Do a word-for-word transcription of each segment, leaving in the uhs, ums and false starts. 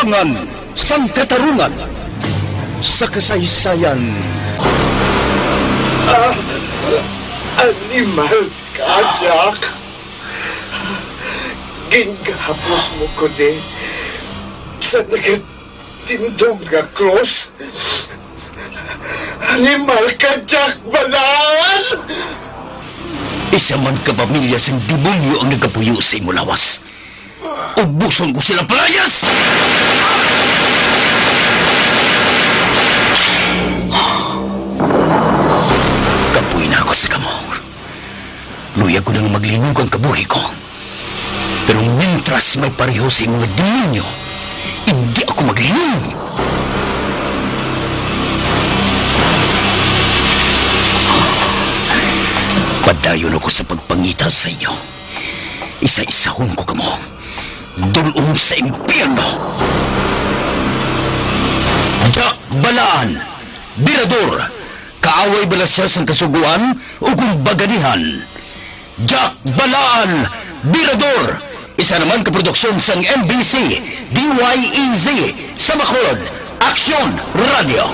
Ngan sang katarungan sa kasaysayan. Ah, animal ka, Jack. Gingahapos mo ko ni sa nagatindog nga krus. Animal ka, Jack Balaan! Isa man ka pamilya sang demonyo ang nagapuyo sa imo lawas. Ubuson ko sila, palayas! Kapoy na ako sa kamo. Luyag ko nang maglinog ang kabuhi ko. Pero mintras may pareho sa imo nga demonyo, hindi ako maglinog. Padayon ako sa pagpangita sa inyo. Isa-isahon ko kamo. Dul-ong sa impyerno. Jack Balaan, Birador, kaaway bala siya sang Kasugoan o kung baganihan? Jack Balaan, Birador, isa naman ka produksyon sang M B C, D Y E Z, sa Bacolod, Aksyon Radio.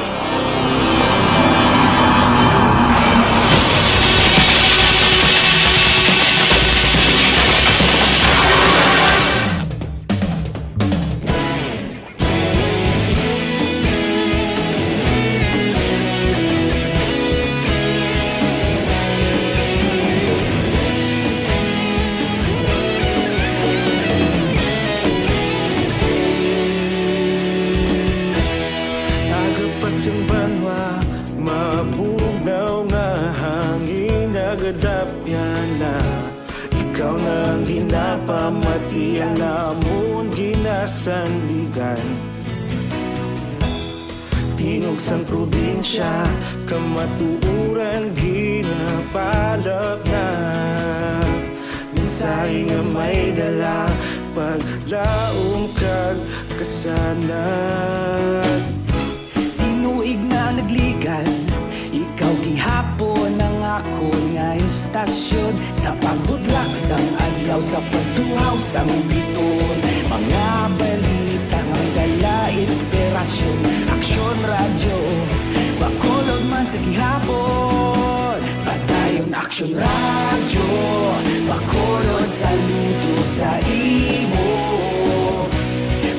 Aga pa sing banwa, mabugnaw nga hangin nagadapyan na. Ikaw na ang ginapamatian namon ginasandigan. Tingog sang probinsya, kamatuoran ginapalapnag. Mensahe nga may dala, paglaom kag kasanag. Tinuig na nagligad, ikaw gihapon ang akon nga istasyon. Sa pagbutlak sang adlaw, sa pagtuhaw sang bituon, mga balita nga may dala inspirasyon. Aksyon Radyo, Bacolod man sa gihapon. Padayon Aksyon Radyo, Bacolod, saludo sa imo.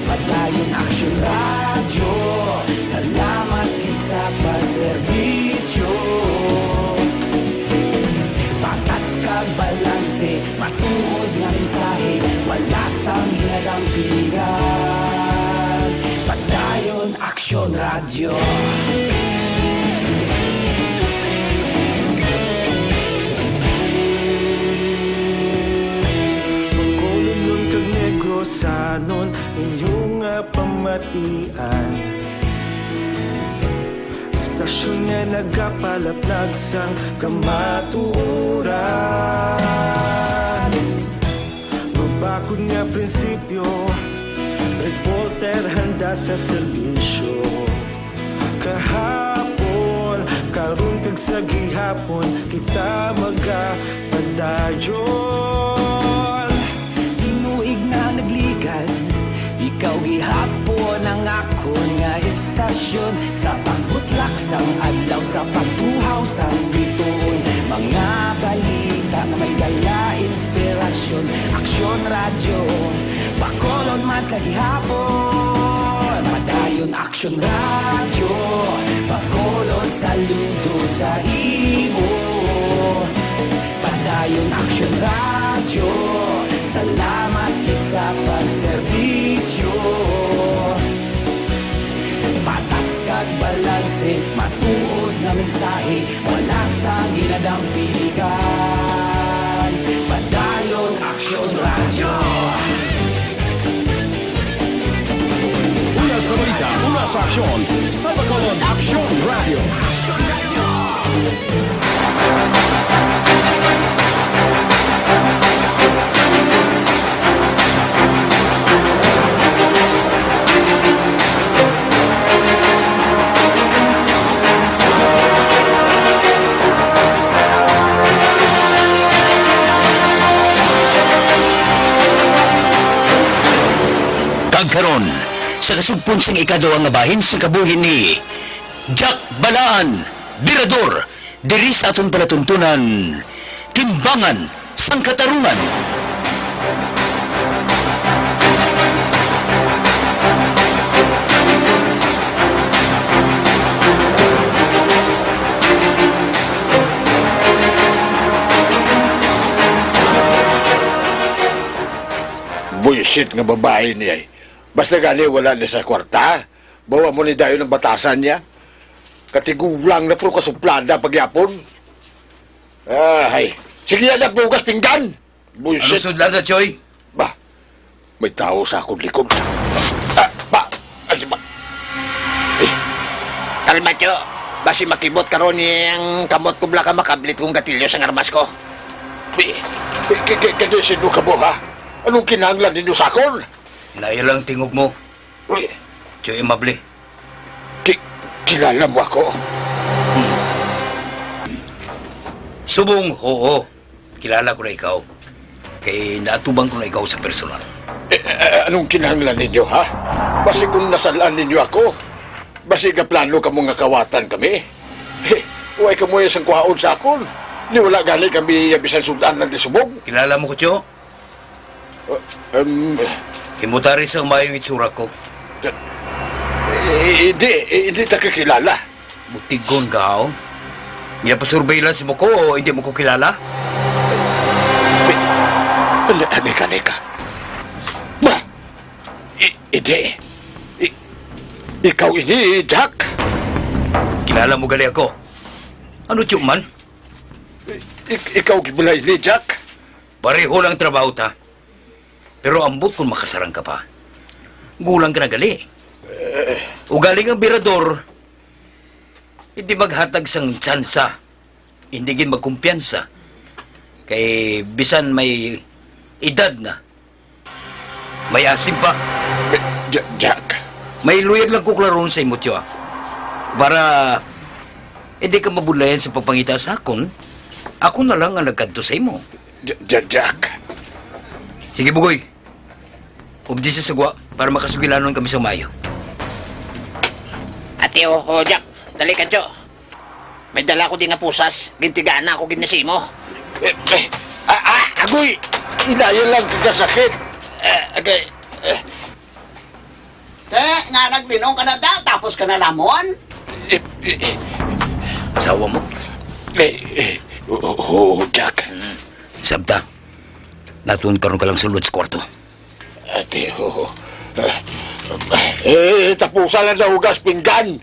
Padayon Aksyon Radyo, salamat gid sa pagserbisyo. Patas kag balanse, matuod nga mensahe, wala sang ginadampingan. Padayon Aksyon Radyo. Bacolodnon kag Negrosanon, inyo nga pamatian. Istasyon nga nagapalapnag sang kamatuoran. Mabakod nga prinsipyo, reporter handa sa serbisyo. Kahapon, karon kag sa gihapon, kita magapadayon. Tinuig na nagligad, ikaw gihapon ang akon nga istasyon. Sa pagbutlak sang adlaw, sa pagtuhaw sang bituon, mga balita nga may dala inspirasyon. Aksyon Radyo, Bacolod man sa gihapon. Padayon Aksyon Radyo, Bacolod, saludo sa imo. Padayon Aksyon Radyo, salamat gid sa pagserbisyo. Patas kag balanse, matuod nga mensahe, wala sang ginadampingan. Padayon Aksyon Radyo. Una sa balita, una sa aksyon, sa Bacolod Aksyon Radyo. Kag karon, Sa kasugpon sang ikaduha nga bahin sang kabuhi ni Jack Balaan, Birador, diri sa aton palatuntunan, Timbangan sang Katarungan. Buisit nga babayi ni ay. Basta gani wala ni sa kwarta, bawa mo ni dayon ang batasan niya. Katigulang na, pero kasuplada pagyapon. Ah, hay. Sige na, bugas pinggan. Ano buisit. Sudlan na, Choy? Ba, may tao sa akong likod. Ah, ba, ay, ba. Eh. Kalma, Cho. Basi makibot karon ni ang kamot ko, bala ka makablit kong gatilyo sang armas ko. Eh, eh, k-, k-, kani sino kamo, ha? Anong kinahanglan ninyo sa akon? Layo lang tingog mo. Uy. Choy Amable. Ki-, kilala mo ako? Subong, oo. Kilala ko na ikaw. Kay naatubang ko na ikaw sa personal. Eh, eh, anong kinahanglan ninyo, ha? Basi kung nasalaan ninyo ako, basi gaplano kamo nga kawatan kami? He, way kamo sang kuhaon sa akon. Ni wala gani kami ya bisan sud-an lang di subong. Kilala mo ko, Cho? Uh, um, Imo tari sa maayong itsura ko. Eh, hindi, eh, hindi ta kakilala. Butigon ka, oh. Ginapasurveillance mo ko o hindi mo ko kilala? Ano, ano ka, ano ka? Ba? I-, hindi. I-, ikaw ini, Jack? Kilala mo gali ako. Ano, Chuman? I-, ik-, ikaw gibulay ni Jack? Pareho lang trabaho ta. Pero ambot kung makasarang ka pa. Gulang ka na gali. Ugaling ang birador, hindi maghatag sang tsansa, hindi gid magkumpiyansa. Kay bisan may edad na, may asim pa. Eh, Ja-, Jack. May luyag lang ko klaron sa imo, Tyo, ah. Para hindi ka mabudlayan sa pagpangita sa akon, ako na lang ang nagkadto sa imo. Ja-, Ja-, Jack. Sige, Bugoy. Ubdisa sa gwa para makasugilanon kami sa maayo. Ate, oh, oh, Jack, dali ka, Tyo. May dala ko di nga pusas. Gintigaan na ako gid na sa imo. Eh, eh, ah, ah, agoy! Inayon lang ka kasakit. Eh, agay, eh. Te, nga nagbinong ka na da, tapos ka na lamon? Eh, eh, eh. Asawa mo? Eh, eh, oo, oo, Jack. Sabta, natuon karon ka lang sulod sa kwarto. Ate, oo. Eh, tapusan lang na hugas pinggan.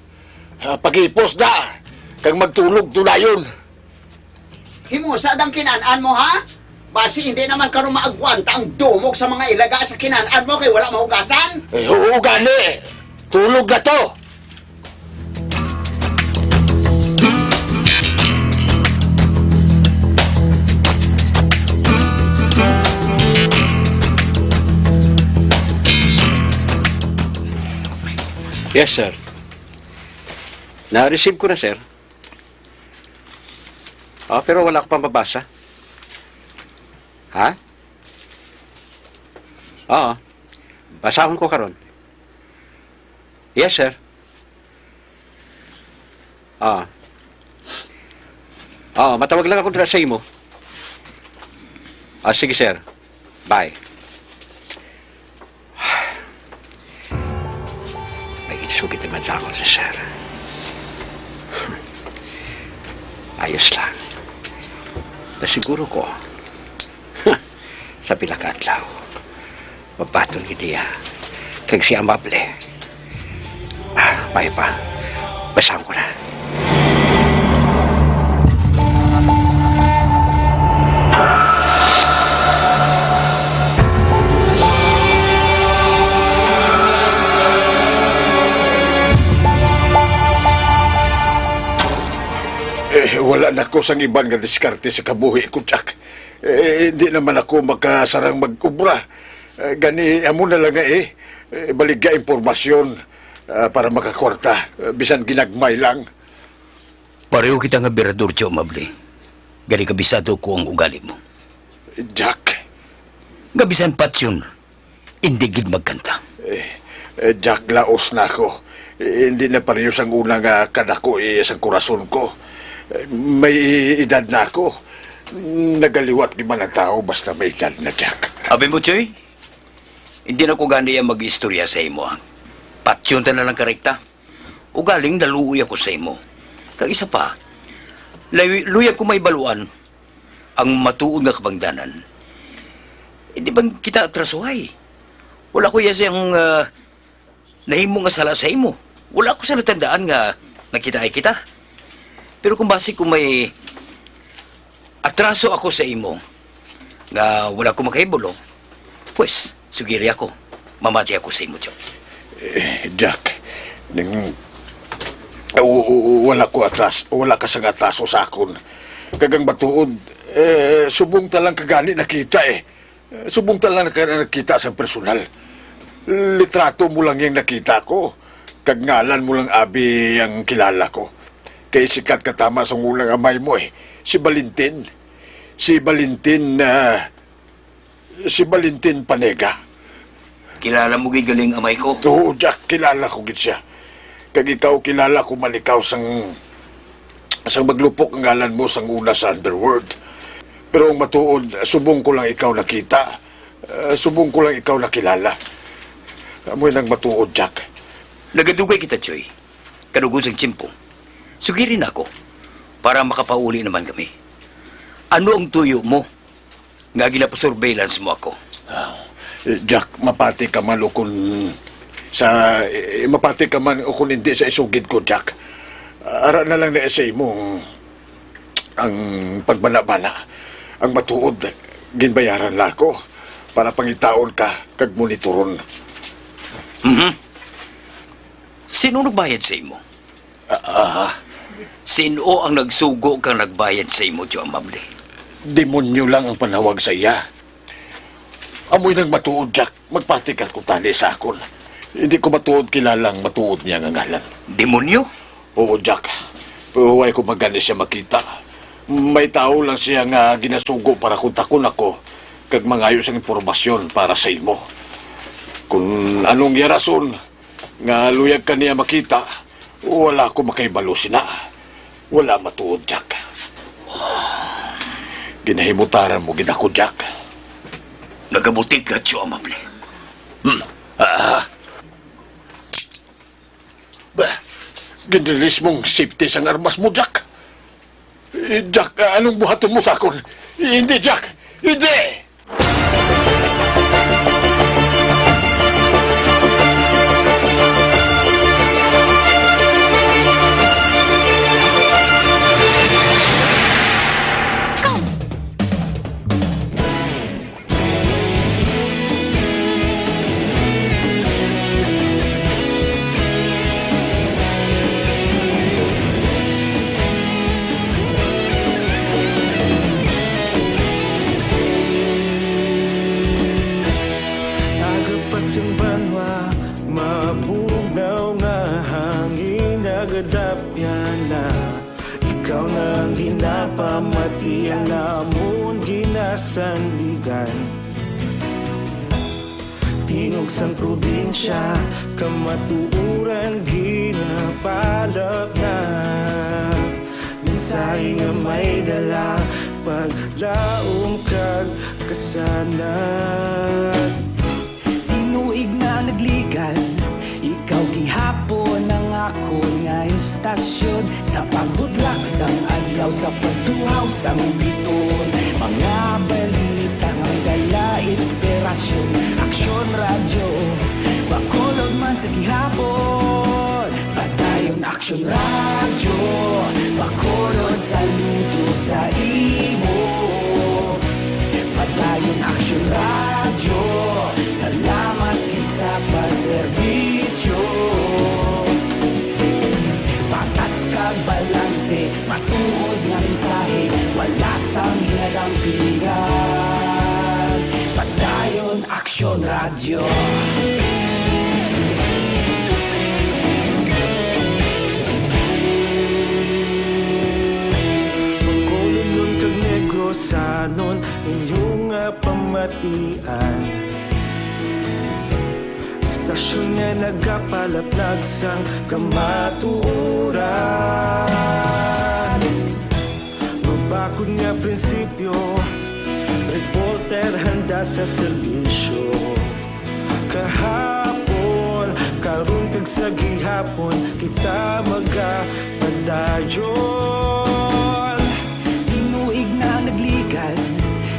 Ah, paghipos na, kag magtulog tunayon. Himusa dang kinan-an mo, ha? Basi hindi naman karon maagwanta ang dumog sa mga ilaga sa kinan-an mo kay wala mahugasan. Eh, oo gani. Tulog na to. Yes, sir. Na-receive ko na, sir. Ah, pero wala ko pa mabasa. Ha? Oo. Basahon ko karon. Yes, sir. Ah. Ah, matawag lang ako dira sa imo. Ah, sige, sir. Bye. May ginsugid naman sa akon si Sir. Ayos lang. Nasiguro ko, sa pila ka adlaw, mabaton gid niya kag si Amable. Ah, maayo pa. Basahon ko na. Eh, wala na ko sang iban nga diskarte sa kabuhi ko, Jack. Eh, hindi naman ako makasarang mag-obra. Eh, gani, amo na lang nga, eh. Eh, baligya impormasyon, ah, para makakwarta, eh, bisan ginagmay lang. Pareho kita nga birador, Tyo Amable. Gani kabisado ko ang ugali mo. Jack. Nga bisan patyon, hindi gid magkanta. Eh, Eh, Jack, laos na ako. Eh, hindi na pareho sang una nga kadako iya sang korason ko. Eh, may edad na ako. Nagaliwat di man ang tao basta may edad na, Jack. Abi mo, Choy? Hindi na ko gani ang mag-istorya sa imo, ah. Patyon ta na lang karekta. Ugaling naluoy ako sa imo. Kag isa pa, lay-, luyag ko maibaluan ang matuod nga kabangdanan. Hindi bang kita atrasohay? Wala ko iya siyang, ah, nahimo nga sala sa imo. Wala ko sa natandaan nga nakitaay kita. Pero kung basi ko may atraso ako sa imo, nga wala ko makahibalo, pues, sugiri ako, mamati ako sa imo, Chong. Eh, Jack, ning, w-, w-, wala ko atras, wala ka sang atraso sa akon. Kag ang matuod, eh, subong ta lang ka gani nakita, eh. Eh, subong ta lang ka nakita sa personal. Litrato mo lang yang nakita ko, kag ngalan mo lang abi ang kilala ko. Kay sikat ka tama sang unang amay mo, eh. Si Valentin. Si Valentin, ah, si Valentin Panega. Kilala mo gid gali ang amay ko? Oo, Jack, kilala ko gid siya. Kag ikaw, kilala ko man ikaw sang, sang maglupok ang ngalan mo sang una sa underworld. Pero ang matuod, subong ko lang ikaw nakita. Ah, subong ko lang ikaw nakilala. Amoy nang matuod, Jack. Nagadugay kita, Choy. Kanugon sang tiyempo. Sugiri na ako para makapauli naman kami. Ano ang tuyo mo nga ginapasurveillance mo ako? Ah, Jack, mapati ka man o kun sa, eh, mapati ka man o kun hindi sa isugid ko, Jack. Ara na lang na sa imo ang, ang pagbanabana. Ang matuod, ginbayaran la ako para pangitaon ka kag monitoron. Mhm. Sino nagbayad sa imo? Ah, ah. Sino ang nagsugo kang nagbayad sa imo, Tio Amable? Demonyo lang ang panawag sa iya. Amoy nang matuod, Jack. Magpati ka kuntani sa akon. Hindi ko matuod kilala ang matuod niya nga ngalan. Demonyo? Oo, Jack. Pero huway ko magani siya makita. May tawo lang siya nga ginasugo para kontakon ako kag mangayo sang impormasyon para sa imo. Kung anong iya rason, nga luyag ka niya makita, wala ko makahibalo sina. Wala matuod, Jack. Ginahimutaran mo gid ako, Jack. Nagabutig ka, Tio Amable. Hmm. Ah. Bah, ginrelease mong safety sang armas mo, Jack. Eh, Jack, ah, anong buhaton mo sa akon? Hindi, Jack! Hindi! Agapas ang banwa, mabugnaw nga hangin, nagadapyan na. Ikaw na ang ginapamati, ang amon ginasandigan. Tingog sang probinsya, kamatuoran ginapalapnap. Mensahe nga may dala, paglaom kag kasanag. Tinuig na nagligan, ikaw gihapon ang akon nga istasyon. Sa pagbutlak sang adlaw, sa pagtuhaw sang biton, mga balita nga dala inspirasyon. Aksyon Radyo, Bacolod man sa gihapon. Padayon Aksyon Radyo, Bacolod, saludo sa imo. Padayon Aksyon Radyo, salamat gid sa pagserbisyo. Patas kag balanse, matuod nga mensahe, wala sang ginadampingan. Padayon Aksyon Radyo. Bacolodnon kag Negrosanon, inyo nga pamatian. Sa Istasyon nga nagapalaplag sang kamatuoran. Mabakod nga prinsipyo, reporter handa sa serbisyo. Kahapon, karon kag sa gihapon, kita magapadayon. Tinuig na nagligad,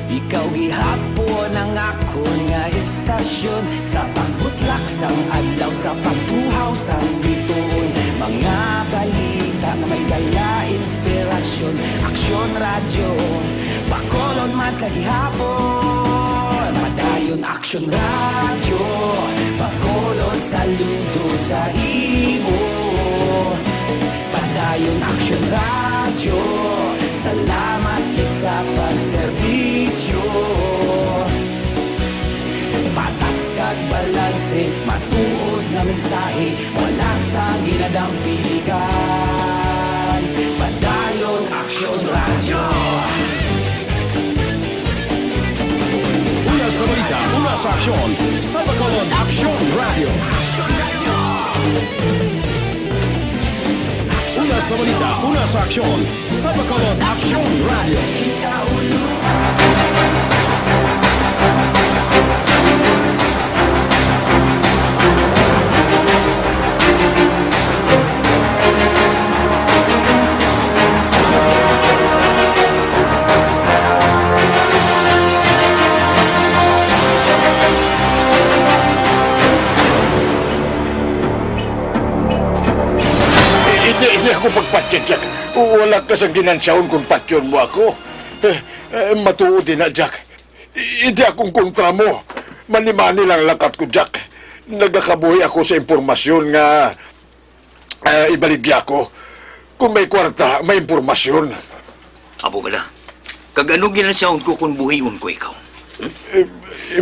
ikaw gihapon ang akon nga istasyon. Sa pagbutlak sang adlaw, sa pagtuhaw sang bituon, mga balita nga may dala inspirasyon. Aksyon Radyo, Bacolod man sa gihapon. Padayon Aksyon Radyo, Bacolod, saludo sa imo. Padayon Aksyon Radyo, salamat gid sa pagserbisyo. Patas kag balanse, matuod nga mensahe, wala sa ginadampigan. Padayon Aksyon Radyo. Una sa balita, una sa aksyon, sa Bacolod Aksyon Radyo. Una sa balita, una sa aksyon, sa Bacolod Aksyon Radyo. Hindi, hindi ako pagpatyon, Jack. Wala ka sang ginansyaon kung patyon mo ako. Eh, eh, matuod din na, Jack. I-, hindi akong kontra mo. Mani-mani lang lakat ko, Jack. Nagakabuhi ako sa impormasyon nga, eh, ibaligya ko. Kung may kwarta, may impormasyon. Amo bala. Kag ano ginansyaon ko kung buhion ko ikaw? Eh,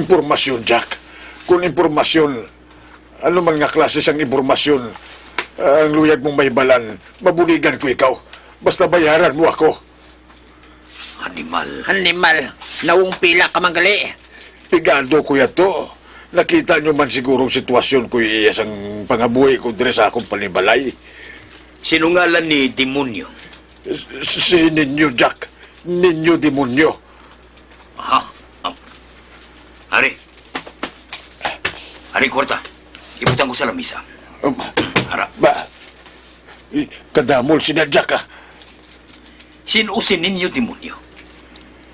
impormasyon, Jack. Kung impormasyon, ano man nga klase sang impormasyon, ah, ang luyag mong mahibalan, mabuligan ko ikaw. Basta bayaran mo ako. Animal. Animal. Naungpila ka man gali. Pigado ko yato. Nakita nyo man siguro ang sitwasyon ko iya sang pangabuhi ko diri sa akong panibalay. Sino ngalan ni Demonyo? Si Ninyo, Jack. Ninyo Demonyo. Aha. Ah. Ari. Ari, kwarta. Ibutang ko sa lamisa. Um, Ara. Ba, kadamol sina, Jack, ah. Sin-o si Ninyo Demonyo?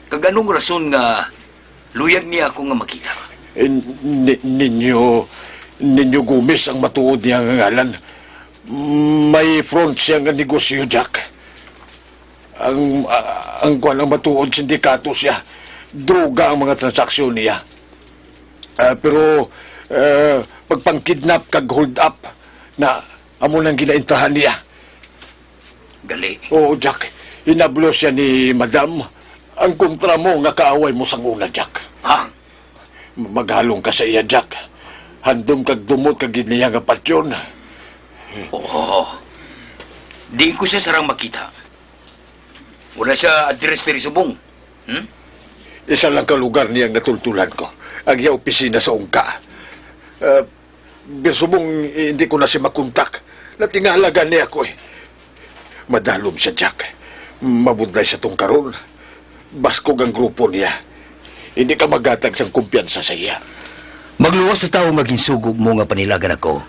Kag anong rason nga luyag niya ako nga makita? Eh, Ni-, Ninyo, Ninyo Gomez ang matuod niya nga ngalan. May front siya nga negosyo, Jack. Ang, ah, ang kwan, ang matuod, sindikato siya. Droga ang mga transaksyon niya. Ah, pero, ah, pagpangkidnap kag hold up na amo nang ginaintrahan niya. Gali. Oo, Jack. Hinablo siya ni Madam. Ang kontra mo nga kaaway mo sang una, Jack. Ha? Maghalong ka sa iya, Jack. Handom kag dumot kag niya nga patyon. Oo. Diin ko siya sarang makita? Wala siya address diri subong. Hmm? Isa lang ka lugar niya ang natultulan ko. Ang iya opisina sa Ungka. Ah, pero subong, eh, hindi ko na siya makontak. Natingala gani ako, eh. Madalom siya, Jack. Mabudlay sa tungkaron. Baskog ang grupo niya. Hindi ka maghatag sang kumpiyansa sa iya. Magluwas sa tawo nga ginsugo mo nga panilagan ako.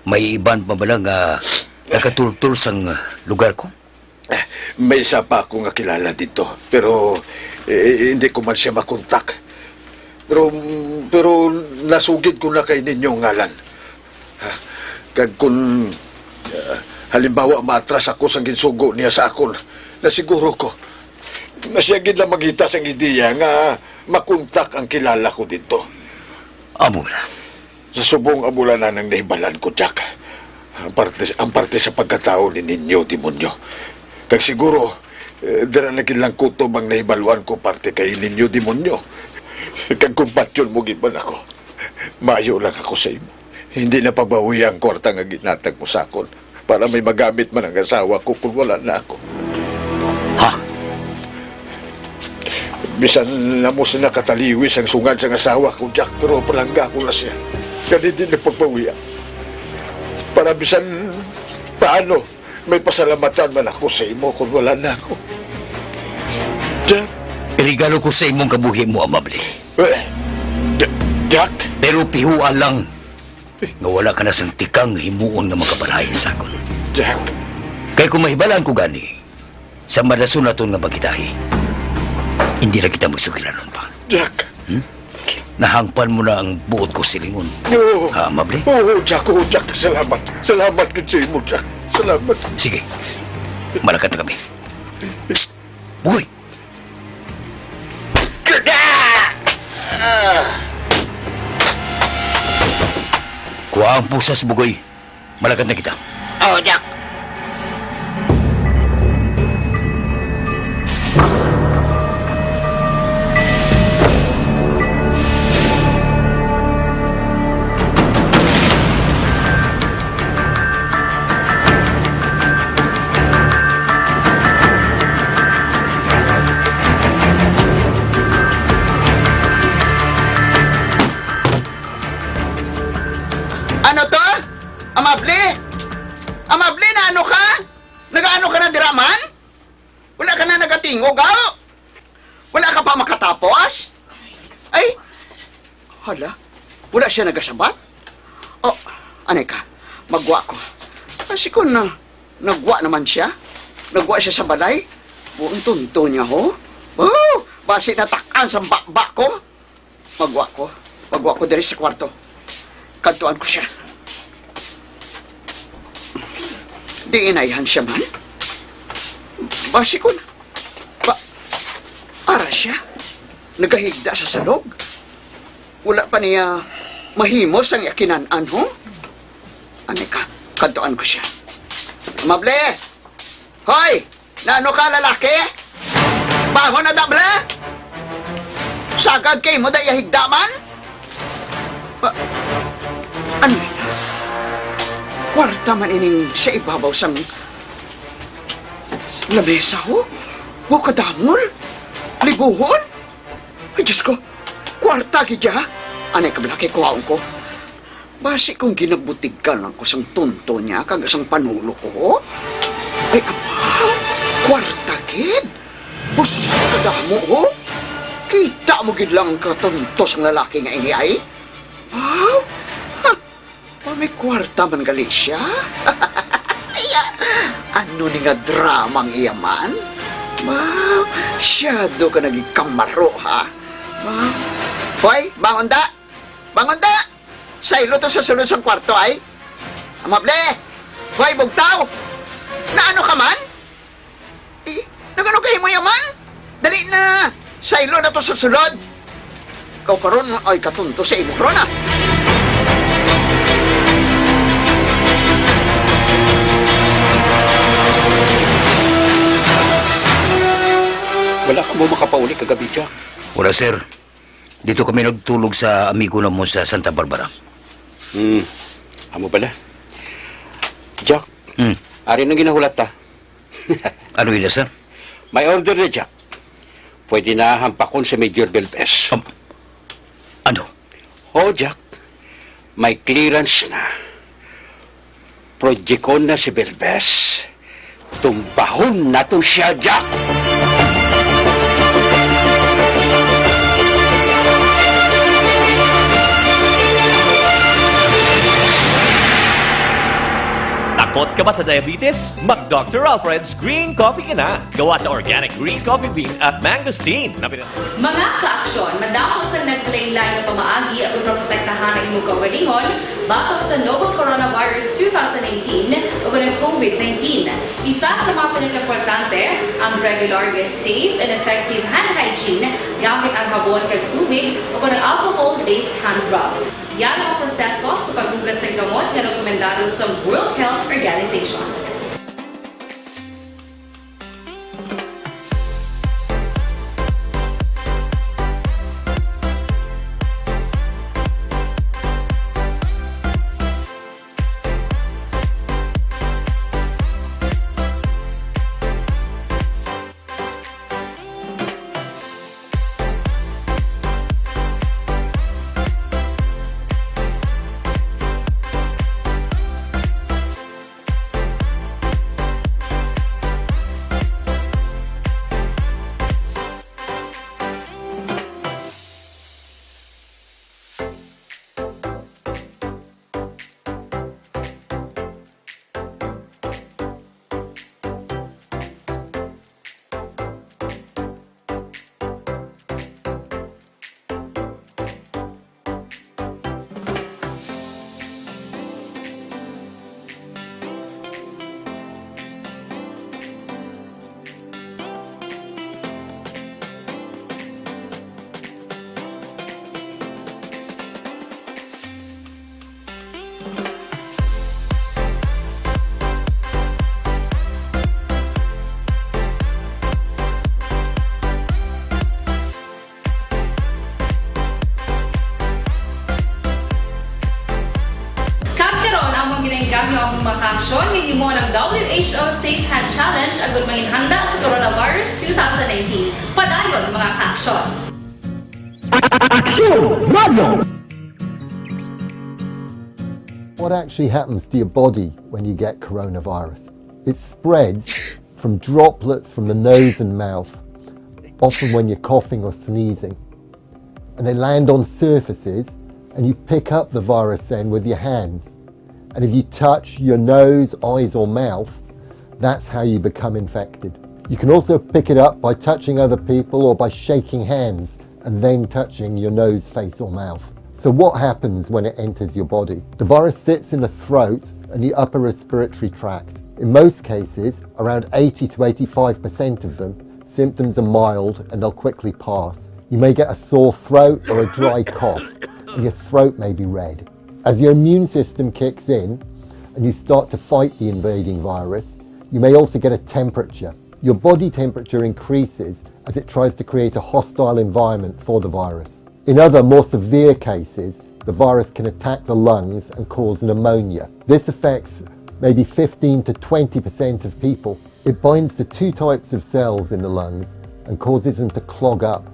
May iban pa bala nga nakatultol sang lugar ko? Eh, may isa pa ako nga kilala dito, pero, eh, hindi ko man siya makontak. Pero, pero nasugid ko na kay Ninyo ngalan. Ha? Kag kun, ah, halimbawa, maatras ako sang ginsugo niya sa akon, nasiguro ko na siya gid lang maghita sang ideya nga makontak ang kilala ko dito. Amo na. Sa subong amo lang na ang nahibalan ko, Jack. Ang parte, ang parte sa pagkatawo ni Ninyo Demonyo. Kag siguro, eh, dira na gid lang kutob ang nahibaluan ko parte kay Ninyo Demonyo. Kag kung patyon mo gid man ako, maayo lang ako sa imo. Hindi na pabawi ang kwarta nga ginhatag mo sa akon. Para may magamit man ang asawa ko kung wala na ako. Ha? Bisan na mo sila kataliwis ang sungad sang asawa ko, Jack, pero palangga ko na siya. Kani di na pagpawian. Para bisan paano, may pasalamatan man ako sa imo kung wala na ako. Jack. Regalo ko sa imong kabuhi mo, Amable. Eh, J-, Jack? Pero pihuan lang nga wala ka na sang tikang himuon nga makabalayan sa akon. Jack. Kay kung mahibalaan ko gani, sa madason naton nga pagkitahi, hindi na kita magsugilanon pa. Jack. Hmm? Nahangpan mo na ang buot ko silingon. Oo. Ha, Amable? Oo, Jack. Oo, Jack. Salamat. Salamat gid sa imo, Jack. Salamat. Sige. Malakat na kami. Uy! Kuha ang pusas, Bugoy. Malakat na kita. Oh, Jack. Ano to? Amable? Amable, naano ka? Nagaano ka na dira man? Wala ka na nagatingog, aw? Wala ka pa makatapos? Ay, hala, wala siya nagasabat? Oh, anay ka, magwa ko. Kasi kung na, nagwa naman siya, nagwa siya sa balay, buong tunto niya, ho? Oh, basi natakan sa baba ko. Magwa ko. Magwa ko diri sa kwarto. Kadtuan ko siya. Diinayhan siya man? Basi ko na. Ba, ara siya. Nagahigda sa salog. Wala pa niya mahimo sang iya kinan-an, ho? Ani ka, kadtuan ko siya. Amable! Hoy! Naano ka, lalaki? Bangon na, dable! Sagad kay mo da iya higda man? Ah, ano ina? Kwarta man ining sa ibabaw sang lamesa, ho? Wow, kadamol! Libuhon! Ay, Diyos ko! Kwarta gid ya! Anay ka, lalaki, kuhaon ko. Basi kung ginabutigan lang ko sang tunto niya kag sang panulo ko, ho? Ay, ama, kwarta gid. Bus, kadamo, ho? Kita mo gid lang ang katunto sang lalaki nga ini, ay. Wow! Ha! Pa, may kwarta man gali siya. Ay, ano ni nga drama ang iya man? Wow! Siyado ka naging kamaro, ha? Wow! Hoy, bangon da! Bangon da! Saylo to sa sulod sang kwarto, ay. Amable! Hoy, bugtaw! Naano ka man? Eh, nagano ka himo yaman? Dali na! Saylo na to sa sulod! Ikaw karon, ay katunto sa imo karon, ah! Wala ka mo makapauli kagabi, Jack? Wala, sir. Dito kami nagtulog sa amigo namo sa Santa Barbara. Hmm. Amo bala. Jack, Hmm. Ari nang ginahulat ta. Ano ina, sir? May order na, Jack. Pwede na hampakon si Major Belbes. Um, ano? Oo, Jack. May clearance na. Proyekon na si Belbes. Tumbahon naton siya, Jack! Takot ka ba sa diabetes? Mag Doctor Alfred's Green Coffee ka na. Gawa sa organic green coffee bean at mangosteen na pina- Mga ka-aksyon, madamo sang nagpalain-lain nga pamaagi aron maprotektahan ang imong kaugalingon batok sa novel coronavirus two thousand nineteen o ang COVID nineteen. Isa sa mga pinakaimportante ang regular nga safe and effective hand hygiene gamit ang habon kag tubig o ang alcohol-based hand rub. Yara ang proseso sa paghugas sang gamot nga rekomendado sa World Health Organization. Ginaigo ang mga kaaksyon nga himo ng W H O Safe Hand Challenge agud manginhanda sa Coronavirus two thousand nineteen. Padayon, mga kaaksyon. Aksyon Radio! What actually happens to your body when you get coronavirus? It spreads from droplets from the nose and mouth, often when you're coughing or sneezing. And they land on surfaces, and you pick up the virus then with your hands. And if you touch your nose, eyes, or mouth, that's how you become infected. You can also pick it up by touching other people or by shaking hands and then touching your nose, face, or mouth. So, what happens when it enters your body? The virus sits in the throat and the upper respiratory tract. In most cases, around eighty to eighty-five percent of them, symptoms are mild and they'll quickly pass. You may get a sore throat or a dry cough, and your throat may be red. As your immune system kicks in and you start to fight the invading virus, you may also get a temperature. Your body temperature increases as it tries to create a hostile environment for the virus. In other, more severe cases, the virus can attack the lungs and cause pneumonia. This affects maybe fifteen to twenty percent of people. It binds to two types of cells in the lungs and causes them to clog up.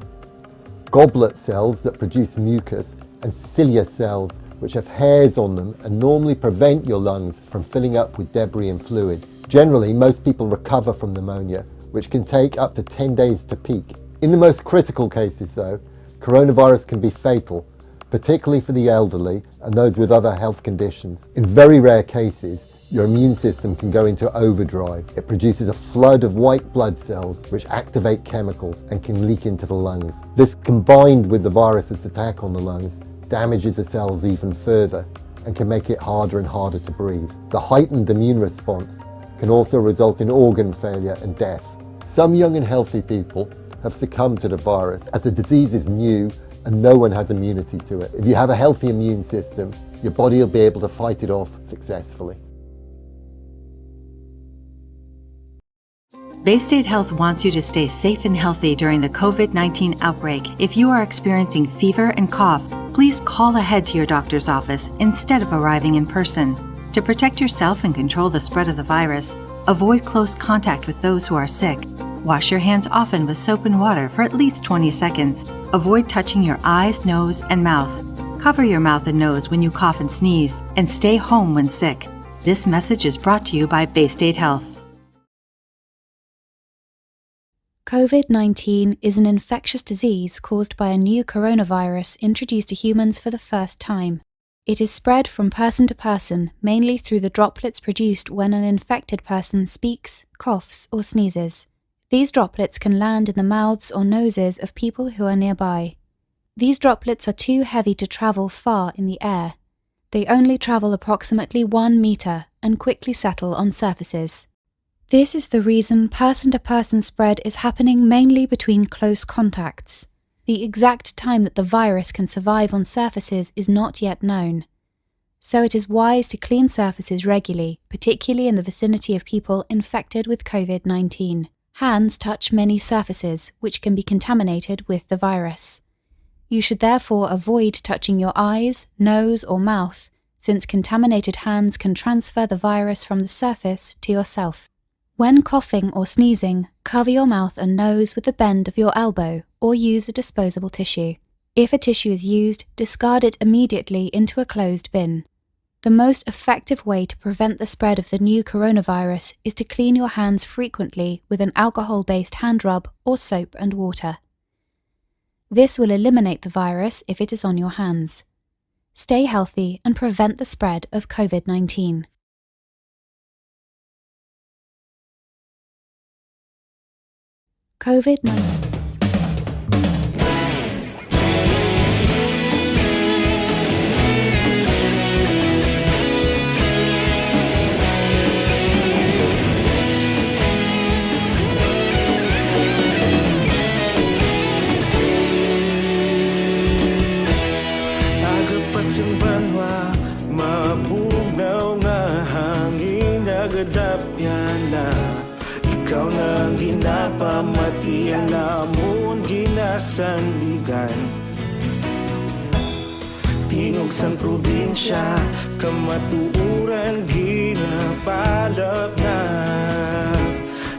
Goblet cells that produce mucus and cilia cells, which have hairs on them and normally prevent your lungs from filling up with debris and fluid. Generally, most people recover from pneumonia, which can take up to ten days to peak. In the most critical cases, though, coronavirus can be fatal, particularly for the elderly and those with other health conditions. In very rare cases, your immune system can go into overdrive. It produces a flood of white blood cells which activate chemicals and can leak into the lungs. This, combined with the virus's attack on the lungs, damages the cells even further and can make it harder and harder to breathe. The heightened immune response can also result in organ failure and death. Some young and healthy people have succumbed to the virus, as the disease is new and no one has immunity to it. If you have a healthy immune system, your body will be able to fight it off successfully. Bay State Health wants you to stay safe and healthy during the COVID nineteen outbreak. If you are experiencing fever and cough, please call ahead to your doctor's office instead of arriving in person. To protect yourself and control the spread of the virus, avoid close contact with those who are sick. Wash your hands often with soap and water for at least twenty seconds. Avoid touching your eyes, nose, and mouth. Cover your mouth and nose when you cough and sneeze, and stay home when sick. This message is brought to you by Bay State Health. COVID nineteen is an infectious disease caused by a new coronavirus introduced to humans for the first time. It is spread from person to person, mainly through the droplets produced when an infected person speaks, coughs, or sneezes. These droplets can land in the mouths or noses of people who are nearby. These droplets are too heavy to travel far in the air. They only travel approximately one meter and quickly settle on surfaces. This is the reason person to person spread is happening mainly between close contacts. The exact time that the virus can survive on surfaces is not yet known. So it is wise to clean surfaces regularly, particularly in the vicinity of people infected with COVID nineteen. Hands touch many surfaces which can be contaminated with the virus. You should therefore avoid touching your eyes, nose, or mouth, since contaminated hands can transfer the virus from the surface to yourself. When coughing or sneezing, cover your mouth and nose with the bend of your elbow or use a disposable tissue. If a tissue is used, discard it immediately into a closed bin. The most effective way to prevent the spread of the new coronavirus is to clean your hands frequently with an alcohol based hand rub or soap and water. This will eliminate the virus if it is on your hands. Stay healthy and prevent the spread of COVID nineteen. COVID nineteen. Agapas ang banwa, mabugnaw nga hangin, nagadapyan na. Ikaw na ang ginapamati, ang amon ginasandigan. Di Ug sang probinsya, kamatuoran ginapalapnat.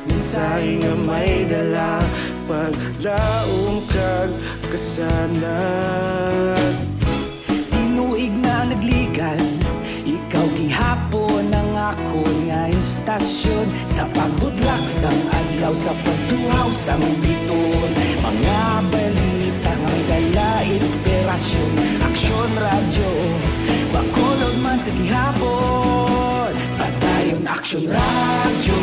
Mensahe nga may dala, paglaom kag kasanag. Tinuig na nagligan, ikaw gihapon ang akon nga istasyon. Sa pagbudlak sang adlaw, sa pagtuhaw sang biton, mga balita nga may dala inspirasyon. Aksyon Radyo, Bacolod man sa gihapon. Padayon Aksyon Radyo.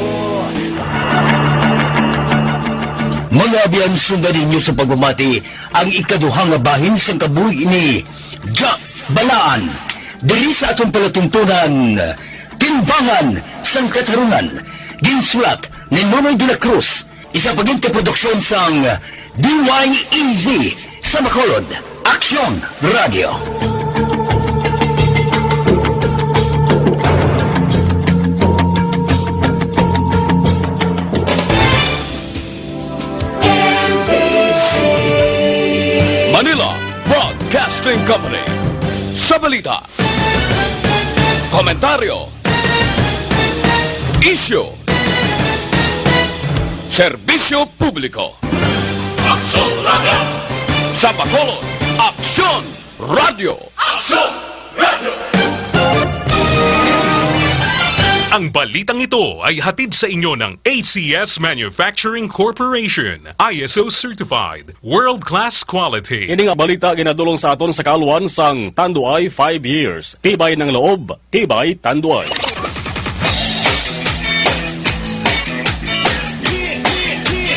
Mga abyan, sundan ninyo sa pagpamati ang ikaduha nga bahin sang kabuhi ni Jack Balaan. Diri sa atong palatuntunan, Timbangan sang Katarungan, ginsulat ni Nonoy de la Cruz, isa pa gid ka produksyon sang D Y E Z sa Bacolod, Aksyon Radio. Manila Broadcasting Company. Sa balita, komentaryo, isyu, serbisyo publiko. Aksyon Radio. Sa Bacolod, Aksyon Radio. Aksyon Radio. Ang balitang ito ay hatid sa inyo ng A C S Manufacturing Corporation, I S O certified, world-class quality. Ini nga balita ginadulong sa aton sa kaalwan sang Tanduay five years. Tibay ng loob, tibay Tanduay.